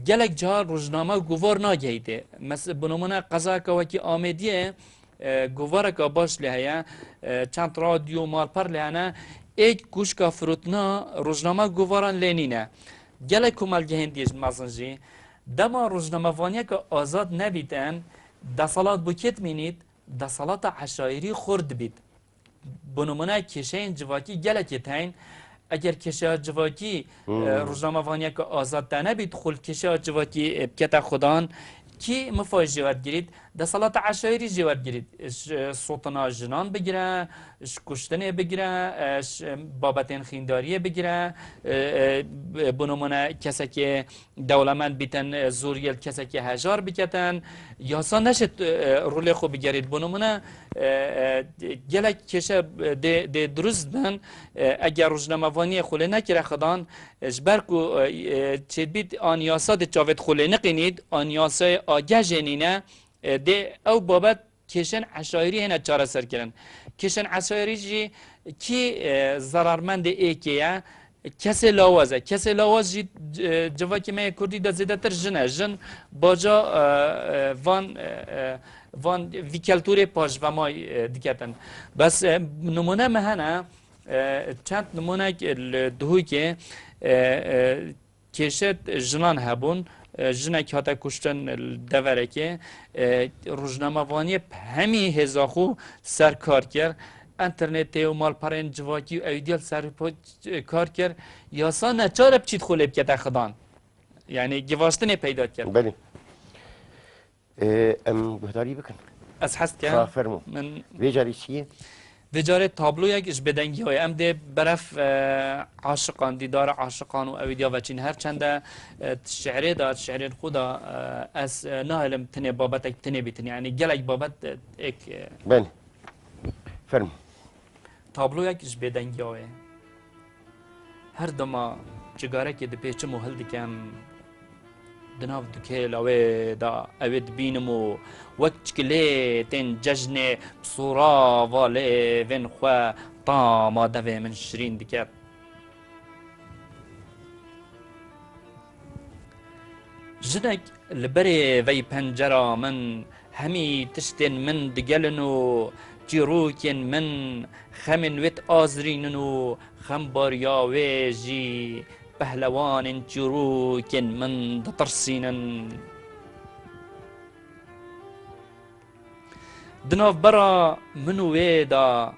gelek cara rojname û guvar nagehîtê. Mes-, bo nimûne qezayeke wekî Amêdiyê, e, guvareka baş lê heye, e, çend radyo, malper lê hene, êk kuşka firotina rojname û guvaran lê nîne. Gelek komelgehên dî jî mezin jî, dema rojnamevaniyeke azad nebîtin, deselat bo kê dimînît, deselata eşayirî xurt dibît. Bi nimûne kêşeyên civakî gelekê teyn. Eger kêşeya civakî, Hmm. e, rojnamevaniyeke azad te nebît, xwe li kêşeya civakî, e, bikete xudan, kî mifayê jê werdigirît? Deselata eşayirî jê werdigirît. Ji sotina jinan bigire, ji kuştinê bigire, e, ji babetên xîndariyê bigire, e, e, bi nimûne kesekê dewlemend bîtin, e, zoriyê li kesekî hejar biketin, yasa neşit, e, rolê xwe bigerît. Bo nimûne, e, e, gelek kêşe, e, dê, dê dirust bin, e, eger rojnamevaniyê xwe lê nekire xidan, e, ji ber ku, e, e, çêdibît an yasa dê çavêt xwe lê niqînît, an yasayê ageh jê nîne, e, dê ew babet kêşên eşayirî hêne çareserkirin. Kêşên eşayirî jî kî, e, zerarmendê êkê ye? Kesê lawaz e. Kesê lawaz jî, e, civakê me yê kurdî de zêdetir jin e. Jin baca, e, e, van, e, e, van vî keltûrê paşvemay, e, diketin. Bes, e, nimûne me hene, e, çend nimûnek li Duhokê, e, e, kêşet jinan hebûn. E, jinek hate kuştin li deverekê. E, rojnamevaniyê bi hemî hêza xwe ser kar kir. Înternetê û malperên civakî û ewî dî li ser po-, kar kir. Yasa neçar e biçît xwe lê bikete xidan. Yanî givaştinê peyda diket. Belê. Ê, em guhdarî bikin. Ez hez dikim. Ka fermo. Min Vê carî çi ye? Vê carê tabloyek ji bêdengiya ye. Em dê berev, e, aşiqan, dîdara aşiqan û ewî diya veçîn. Her çende, e, şi'rê de, şi'rên xwe de, e, ez, e, nahêlim tinê babetek tinê bîtin. Yanî gelek babet, e, êk, e, Belê. Fermo. Tabloyek ji bêdengiya wê. Her dema cigarekê dipêçim û hildikem, di nav dukêla wê de ew ê dibînim û wek çikilêtên cejnê bi sorava lêvên xwe tama devê min şirîn diket. Jinek li berê vey pencera min, hemî tiştên min digelin û çîrokên min xemên wê diazirînin û xembariya wê jî pehlewanên çîrokên min ditirsînin. Di navbera min û wê de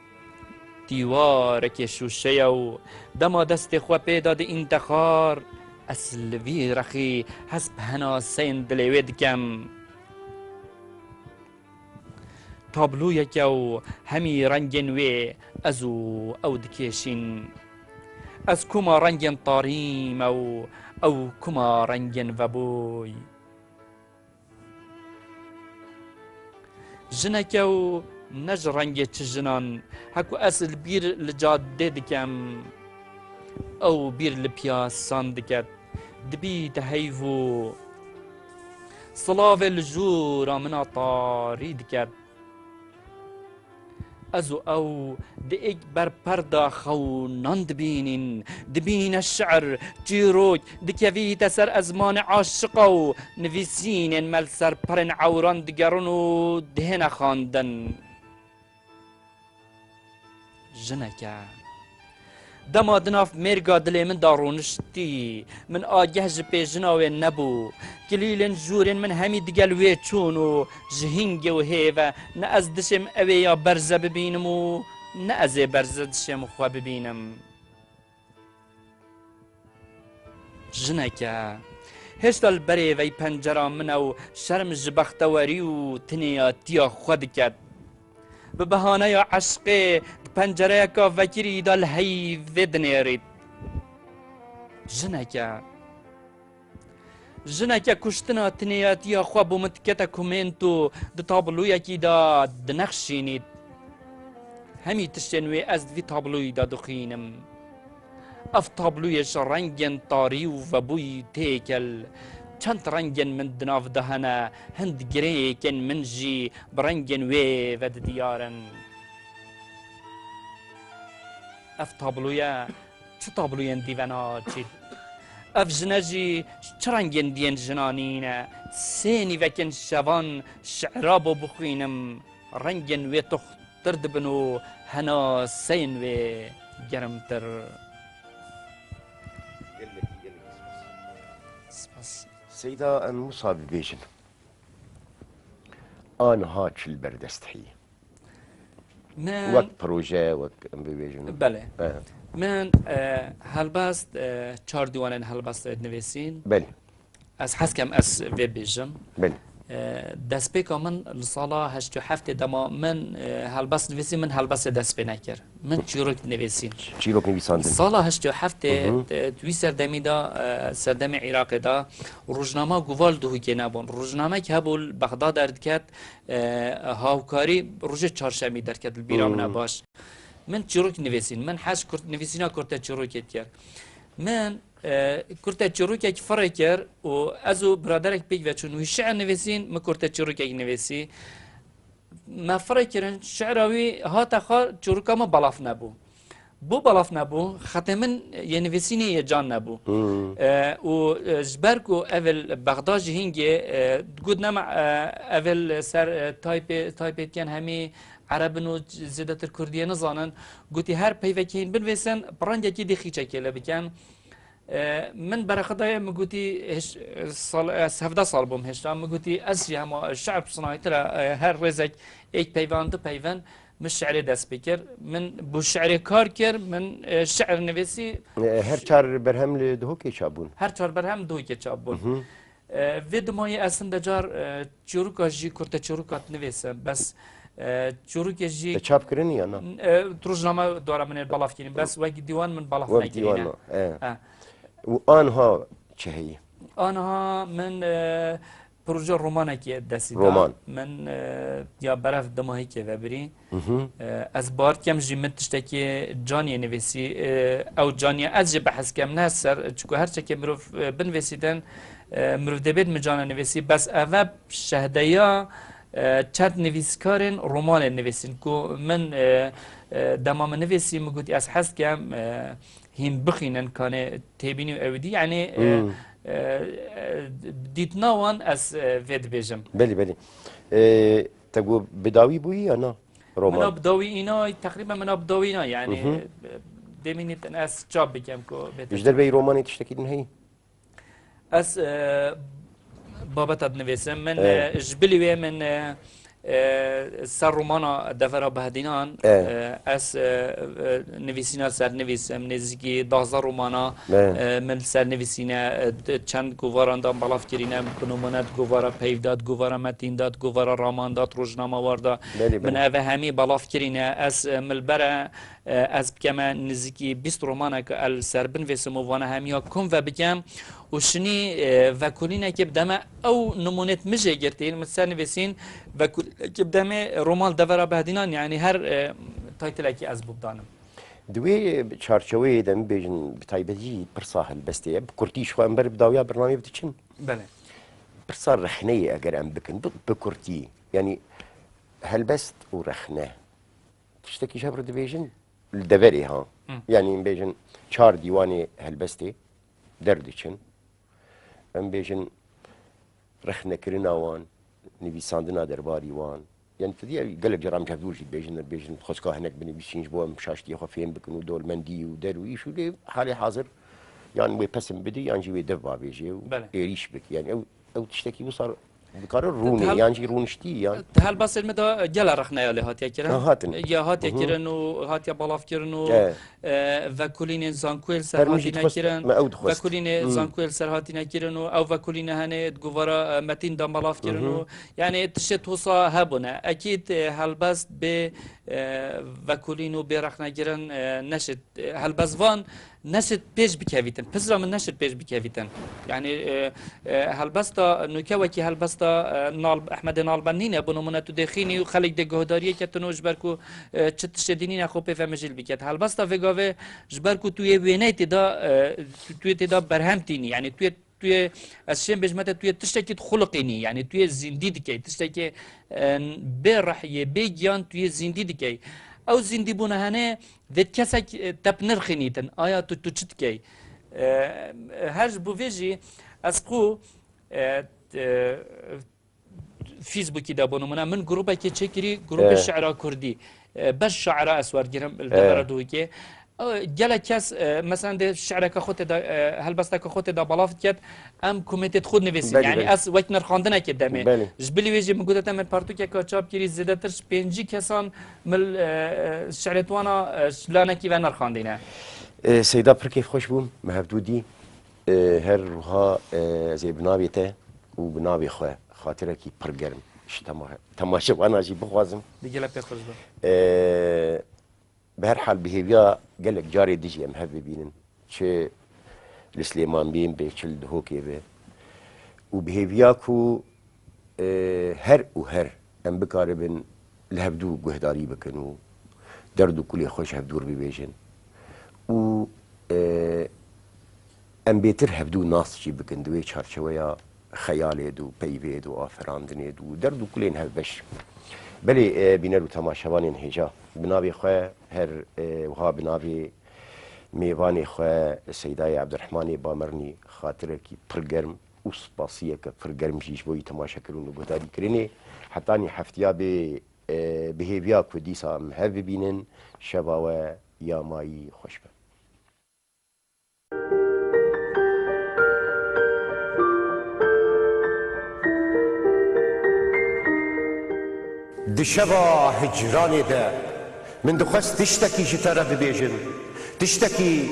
dîwarekê şûşe ye û dema destê xwe pê de di întexar, ez li vî rexî hez bi henaseyên dilê wê dikem. Tabloyek e û hemî rengên wê ez û ew dikêşîn. Ez kuma rengên tarî me û ew kuma rengên veboy. Jineke û ne ji rengê çi jinan, heku ez li bîr li cadê dikem, ew bîr li piyasan diket, dibîte heyv û silavê li jûra min a tarî diket. Ez û ew di êk ber perda xewnan dibînin, dibîne şi'r, çîrok, dikevîte ser ezmanê aşiqa û nivîsînên me li ser perên ewran digerin û dihêne xwendin. Jineke. Dema di nav mêrga dilê min de rûniştî, min ageh ji pêjina wê nebû. Kilîlên jûrên min hemî digel wê çûn û ji hingê û hêve ne ez dişêm ewê ya berze bibînim û ne ez ê berze dişêm xwe bibînim. Jineke. Hêşta li berê vey pencera min e û şerm ji bextewerî û tinêyatiya xwe diket. Bi behaneya eşqê di pencereyeka vekirî de li heyvê dinêrît. Jineke. Jineke kuştina tinêyatiya xwe bo min dikete kumênt û di tabloyekî de dinexşînît. Hemî tiştên wê ez di vî tabloyî de dixwînim. Ev tabloyê ji rengên tarî û vebûyî tê kel. Çend rengên min di nav de hene, hind girêkên min jî bi rengên wê ve didiyar in. Ev tabloye çi tabloyên dî ve naçît? Ev jine jî çi rengên diyên jinan nîne? Sê nîvekên şevan şi'ra bo bixwînim, rengên wê tuxtir dibin û henaseyên wê germtir. Gelekî, gelekî spas. Spas. Seyda, em wisa bibêjin. Aniha çi li ber dest heyî? Min Wek proje, wek em bibêjin. Belê. He. Min, e, helbest, e, çar dîwanên helbestê dinivîsîn. Belê. Ez hez kem ez vê bêjim. Belê. E, destpêka min li sala heştê û heftê dema min, e, helbest nivîsî, min helbestê dest pê nekir. Min çîrok nivîsîn. Çîrok nivîsandin. Sala heştê û heftê, Hı hı. e, di wî serdemî de, e, serdemê Iraqê de rojnama Guval Duhokê nebûn. Rojnamek hebû li Bexda derdiket, e, Hawkarî rojê çarşemî derket, li bîra min e Hmm. baş. Min çîrok nivîsîn. Min hez kurt, nivîsîna kurte çîrokê dikir. Min, e, kurte çîrokek firê kir û ez û biraderek pêk ve çûn. Wî şi'r nivîsîn, min kurte çîrokek nivîsî. Me firê kirin, şi'ra wî hate xwe, çîroka min belav nebû. Bo belav nebû, xetê min yê nivîsînê yê can nebû. Hmm. E, û, e, ji ber ku ev li Bexda jî hingê, e, digot nema, e, ev li ser, e, taypê, taypê dikin hemî Ereb in û zêdetir Kurdiyê nizanin. Gotî her peyvekî hîn binivîsin, bi rengekî dî xîçekê lê bikin. E, min bereqe daye, min gotî, hêş-, sal, ez hevdeh sal bûm hêşta, min gotî, ez jî hema şi'r bi sinayîtir e, e, her rêzek êk peyvan, du peyvan, min şi'rê dest pê kir. Min bo şi'rê kar kir, min, e, şi'r nivîsî. E, her çar berhem li Duhokê çap bûn? Her çar berhem Duhokê çap bûn. Mhm. E, vê dimayê ez hinde car, e, çîroka jî, kurte çîroka dinivîsim. Bes, e, çîrokê jî Te çap kirin ya na? E, di rojname dora min ê belav kirin. Bes wek dîwan min belav Wek nekirin. Dîwan, e. E. Û anha çi heyî? Anha min, e, proje romanekê destî da. Roman. Min, e, ya berev dimahîkê vebirî. Mhm. E, ez bar kem jî min tiştekî caniyê nivîsî. E, ew caniye ez jî behs kem ne ser, çiku her çekê mirov, e, binivîsîtin, e, mirov dê bêt min cana nivîsî. Bes eve şehdeya, e, çend nivîskarên romanê nivîsîn ku min, e, e, dema min nivîsî, min gotî ez hez kem, e, hîn bixwînin, kanê têbînî û ew dî, yanî, e, Hmm. e, e, dîtina wan ez, e, vê dibêjim. Belê, belê. E, te got bi dawî bûyî ya na? Roman. Mina bi dawî îna, teqrîben mina bi dawî îna, yanî, Mhm. e, demînî ez çap bikem ku bêtir Ji derveyî romanê tiştekî din heyî? Ez, e, babeta dinivîsim. Min, Evet. e, ji bilî wê min, e, e, ser romana Devera Behdînan, Evet. e, ez, e, e, nivîsîna sernivîsim, nêzîkî duwazdeh romana, Evet. e, min li ser nivîsîne, e, di çend govaran de belav kirîne, bi nimûne di govara Peyv de, di govara Metîn de, di govara Raman de, di Rojnama War de. Belê, Min belê. eve hemî belav kirîne. Ez, e, min li ber e, E, ez bikeme nizîkî bîst romanek el ser binvêsim û vana hemiya kom ve bikem û şinî, e, vekolînekê bideme ew nimûnêt min jê girtîn, min ser nivîsîn, vekolînekê bidemê roman Devera Behdînan, yanî her, e, taytilekî ez bû bidanim. Di wê çarçeweyê de min bêjin bi taybetî pirsa helbestê ye. Bi kurtî ji xwe em ber bi dawiya bernameyê diçin. Belê. Pirsa rexneyê eger em bikin, bi, bi kurtî, yanî helbest û rexne. Tiştekî ji hev re dibêjin, li deverê ha. Hı. Yanî em bêjin çar dîwanê helbestê derdiçin. Em bêjin rexnekirina wan, nivîsandina derbarî wan. Yanî tu diye gelek caran em ji hev dûr jî dibêjin, dibêjin xwezka hinek binivîsîn ji bo em şaştiyê xwe fêm bikin û dormendî û der û îş û lê halê hazir yan wê pesim bidî yan jî wê dev bavêjê û Belê. êrîş bikî. Yanî ew Ew tiştekî wisa dikare rûnê, Hel- yan jî rûniştî, yan? Di helbestên me de gela rexneya lê hatiye kirin. Ha, hatin. Ya hatiye Hı hı. kirin û hatiye belav kirin û, Evet. e, vekolînên zankoyê li ser Her min jî hatine dixwest, kirin. me ew dixwest. Vekolînê Hı. zankoyê li ser hatine kirin û ew vekolîne hene di govara, e, Metîn de belav kirin Hı hı. û, yani, tiştê tosa hebûne. Ekîd, e, helbest bê, e, vekolîn û bê rexnekirin, e, neşit. E, helbestvan Neşit pêş bikevîtin, pizra min neşit pêş bikevîtin. Yanî, e, e, helbesta nûke wekî helbesta, e, Nal-, Ehmedê Nalbend nîne, bi nimûne tu dê xînî û xelk dê guhdariyê ketino ji ber ku, e, çi tiştê dî nîne xwe pê ve mijîl biket. Helbesta vê gavê ji ber ku tu yê wêneyê tê de, e, tu, tu yê tê de berhem tînî, yanî tu yê, tu yê, ez şêm bêjime te, tu yê tiştekî dixuliqînî, yanî tu yê zîndî dikey, tiştekî, e, bê rih yê, bê giyan tu yê zîndî dikey. Ew zîndîbûna hene, vê kesek, e, te bi nirxînîtin. Aya tu, tu çi dikey? E, her ji bo vê jî ez xwe, e, e, Facebookî de bo nimûne min grûbekê çêkirî, grûbê Eh. şi'ra kurdî. E, beş şaira ez wergirim li Eh. devera Duhokê. E, gelek kes, e, mesela dê şi'reke xwe tê de, e, helbesteke xwe tê de belav diket, em komentê xwe nivîsîn. Belê, Yani belê. ez wek nirxandinekê demê. Belê. Ji bilî wê jî min gote te min pertûkeke çap kirî, zêdetir ji pêncî kesan min, e, e, şi'rê wana, e, ji lanekî ve nirxandîne. E, Seyda pir kêfxweş bûm, me hevdû dî. E, her wiha, e, ez ê bi navê te û bi navê xwe xatirekî pir germ ji tema-, temaşevana jî bixwazim. Digele pê xweş be. E, Bi her hal bi hêviya gelek carê dijî em hev bibînin. Çi li Silêmanbîn be, çi li Duhokê be. Û bi hêviya ku, e, her û her em bikaribin li hevdû guhdarî bikin û derd û kulê xwe ji hevdûr bibêjin. Û, e, Em bêtir hevdû nas jî bikin di wê çarçeweya xeyalê de û peyvê de û aferandinê de û derd û kulên hevbeş. Belê, e, bîner û temaşevanên hêja, bi navê xwe her, e, wiha bi navê mêvanê xwe Seydayê Ebdirehmanê Bamirnî xatirekî pir germ û spasiyeke pir germ jî ji bo yî temaşekirin û guhdarîkirinê. Hetanî heftiya bê, e, bi hêviya ku dîsa em hev bibînin, şeva we ya mayî xweş be. Di şeva hicranê de min dixwest tiştekî ji te re bibêjim. Tiştekî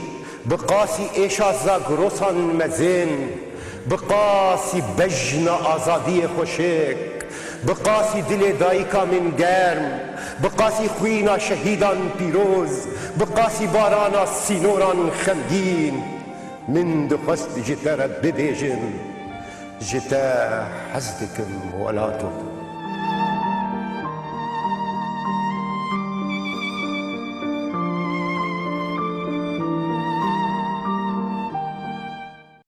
bi qasî êşa zagirosan mezin, bi qasî bejna azadiyê xweşik, bi qasî dilê dayika min germ, bi qasî xwîna şehîdan pîroz, bi qasî barana sînoran xemgîn. Min dixwest ji te re bibêjim, ji te hez dikim welato.